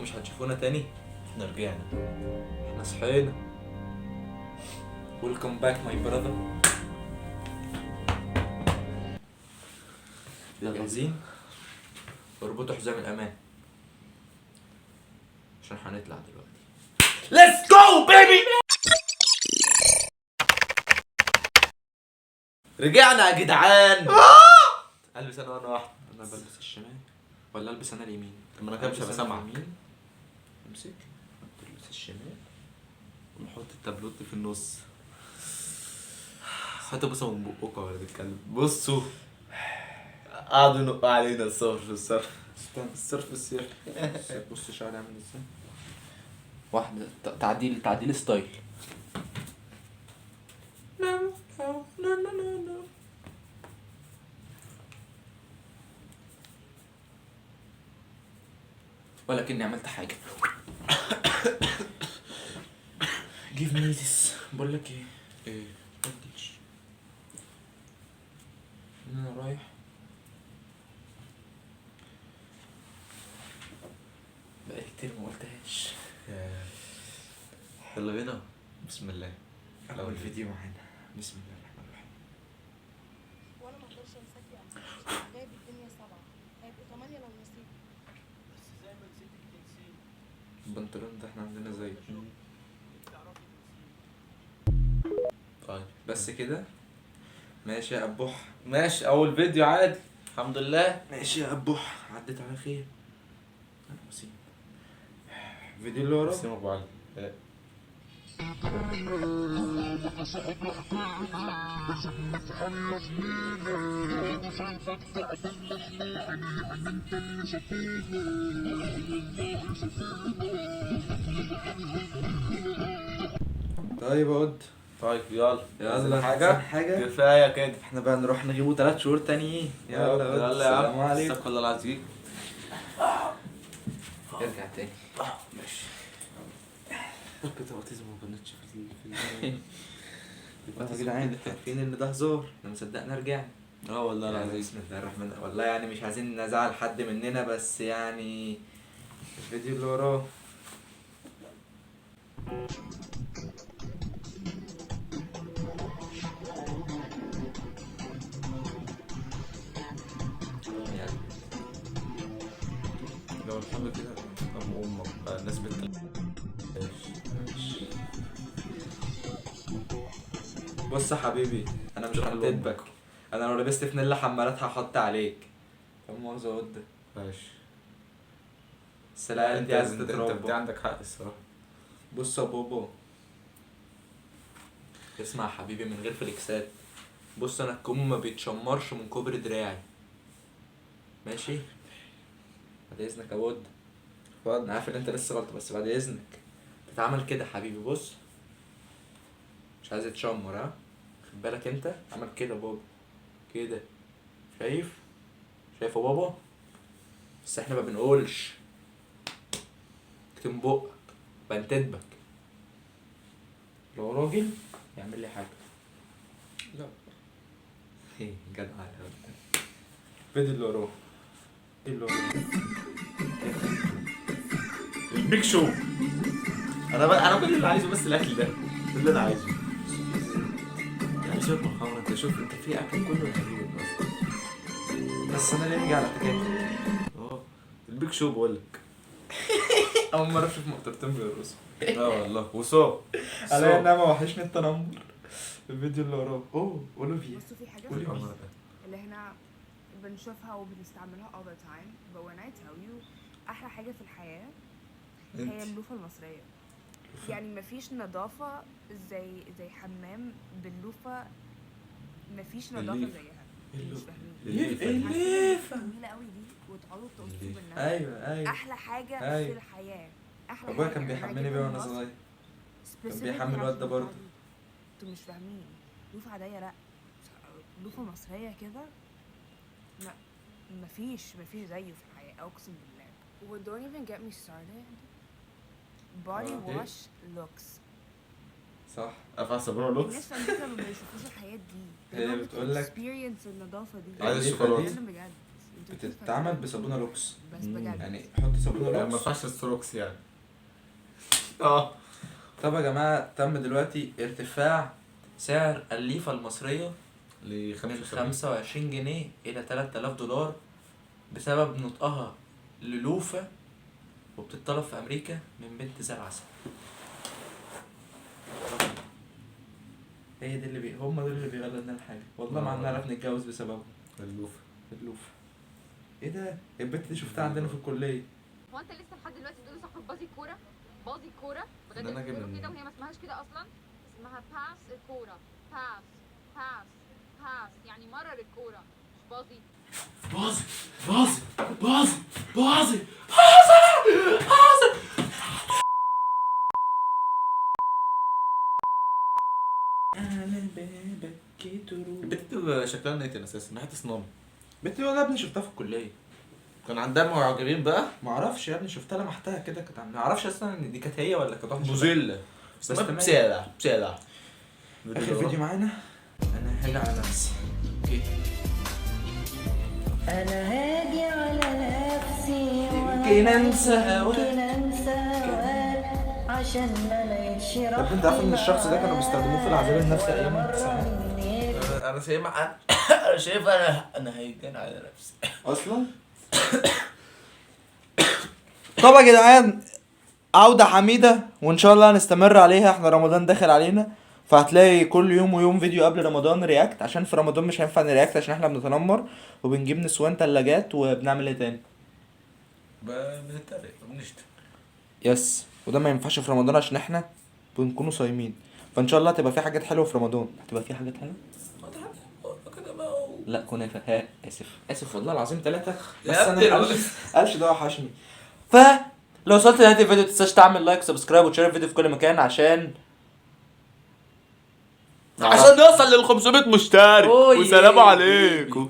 مش هتشوفونا تاني. احنا رجعنا. احنا صحينا. Welcome back my brother. يلا. جاهزين؟ اربطوا حزام الامان عشان هنطلع دلوقتي. Let's go baby. رجعنا يا جدعان. البس انا وانا واحد. انا بلبس الشمال ولا البس انا اليمين؟ طب ما انا كده مش ألبس هبقى أنا سامعك. اليمين. امسك، تلبس الشمال. ونحط التابلوت في النص. هاتوا بصوا من بقكم ولا بتتكلم. بصوا قعدوا ينقوا علينا الصرف الصرف استنى الصرف الصرف. بص شعري عامل ازاي. واحدة تعديل تعديل style. No no no no no no. ولكني عملت حاجة. Give me this. بقول لك ايه؟ ايه؟ ما تديش. انا رايح. بقالي كتير ما قلتهاش. يلا بينا. بسم الله. اول فيديو معانا. بسم الله الرحمن الرحيم. وانا ما اقدرش انساك يا قمر. غايب الدنيا 7 هيبقوا 8 لو نسيت. البنطلون ده احنا عندنا زيه. طيب بس كده ماشي يا أبوح. ماشي، اول فيديو عادي الحمد لله. ماشي يا أبوح، عديت على خير. انا وسيم. الفيديو اللي وراه. وسيم ابو علي. طيب اقعد. طيب يلا. يلا حاجة حاجة. كفاية كده. احنا بقى نروح نغيبوا 3 شهور تانيين. يلا يلا يا عم. السلام عليكم. استغفر الله العظيم. ارجع تاني. ماشي. كده autism ما بنتش في يا جدعان عارفين ان ده هزار، احنا ما صدقنا رجعنا. اه والله العظيم. بسم الله الرحمن الرحيم. والله يعني مش عايزين نزعل حد مننا، بس يعني الفيديو اللي وراه. لو الحمد كده ابو امك بقى الناس بت بص يا حبيبي، انا مش هنتبك. انا لو لبست فانيلا حمالات هحط عليك. لا مؤاخذة يا قد. ماشي. بس العيال دي عايزة انت تتربى. دي عندك حق الصراحة. بص يا بابا، اسمع يا حبيبي من غير فليكسات. بص انا الكم ما بيتشمرش من كوبري دراعي. ماشي؟ بعد اذنك يا بود. انا عارف ان انت لسه غلط، بس بعد اذنك تتعامل كده حبيبي. بص مش عايز يتشمر، ها؟ خد بالك انت عمل كده بابا كده. شايف؟ شايف يا بابا؟ بس احنا ما بنقولش. اكتم بقك بنتدبك. لو راجل يعمل لي حاجة. لا ايه جدع يا ولد. فيديو اللي وراه. اللي وراه. البيج شو. انا كل اللي عايزه بس الاكل ده، ده اللي انا عايزه. يعني سيبك من الخمرة، انت شوف انت في اكل كله هيعجبك اصلا. بس انا ليه نيجي على التكاتك؟ البيج شو بقول لك. اول مرة اشوف مقطرتين بيرقصوا. لا والله وصاب. عليا انما وحشني التنمر. الفيديو اللي وراه. اوه اوليفيا. بصوا في حاجة قولي في مين. مصر اللي احنا بنشوفها وبنستعملها all the time, but when I tell you أحلى حاجة في الحياة هي انت اللوفة المصرية. يعني مفيش نظافة زي حمام باللوفة، مفيش نظافة الليف. زيها. اللوفة. مش فاهمين. الليفة. الليفة. طويلة قوي دي وتقعدوا تقصوا الليفة. بالنفس. ايوه ايوه. أحلى حاجة في أيوة. الحياة. أحلى ابويا حاجة. كان أنا بيحملني جايبة بيها من وانا مصر صغير. specifically بيحمل الواد ده عشان برضه. اللوفة دي. انتوا مش فاهمين. لوفة عادية لأ، لوفة مصرية كده ما مفيش زيه في الحياة أقسم بالله. و don't even get me started. Body إيه؟ wash looks. صح. افع صابونه لوكس. الناس في أمريكا ما بيشوفوش الحياة دي. هي They don't بتقول لك experience النظافة دي. عايز الليفة الشوكولاتة. دي بتكلم بجد. انتوا أكيد بتتعمل فاكرين. بصابونه لوكس. بس بجد يعني حط صابونه لا، ما لوكس. ينفعش الستروكس يعني. طب يا جماعة، تم دلوقتي ارتفاع سعر الليفه المصرية ل من 25 جنيه الى 3000 دولار بسبب نطقها للوفه، وبتطلب في امريكا من بنت زي العسل. هي دي اللي هم دول اللي بيغلوا لنا الحاجة، والله ما هنعرف نتجوز بسببهم. اللوفه. اللوفه. ايه ده؟ البنت دي شفتها عندنا في الكلية. هو انت لسه لحد دلوقتي بتقول لصاحبك باظي الكورة؟ باظي الكورة بجد؟ إن أنا أجي بتقولوا من- كده وهي ما اسمهاش كده اصلا، اسمها pass الكورة، pass pass pass، يعني مرر الكورة مش باظي. باظي باظي باظي باظي. البت دي شكلها نيتن اساسا، ريحه صنام. البنت دي والله يا ابني شفتها في الكلية. كان عندها معجبين بقى؟ ما اعرفش يا ابني، شفتها لمحتها كده، كانت ما اعرفش اصلا ان دي كانت هي ولا كانت واحدة شبهها. بوزيلا. بس تمام. بسالة بسالة. اخر فيديو معانا، انا هاجي على نفسي. okay. انا هاجي على نفسي يمكن انسى هواك. يمكن انسى هواك عشان ما لقيتش طب انت عارف ان الشخص ده كانوا بيستخدموه في العذاب النفسي ايام التسعينات؟ انا سامع، انا شايف، انا هيجان على نفسي اصلا. طب يا جدعان، عودة حميدة وان شاء الله هنستمر عليها. احنا رمضان داخل علينا، فهتلاقي كل يوم ويوم فيديو قبل رمضان react، عشان في رمضان مش هينفع ن react عشان احنا بنتنمر وبنجيب نسوان تلاجات وبنعمل ايه تاني؟ بنتريق بنشتم. yes، وده ما ينفعش في رمضان عشان احنا بنكونوا صايمين. فان شاء الله هتبقى في حاجات حلوة في رمضان. هتبقى في حاجات حلوة؟ لا كنافه. ها اسف اسف والله العظيم 3 بس يا انا ابني القلش ده وحشني. ف لو وصلت لنهاية الفيديو متنساش تعمل like subscribe وتشير الفيديو في كل مكان عشان عشان نوصل لل 500 مشترك. أوه وسلام yeah. عليكم.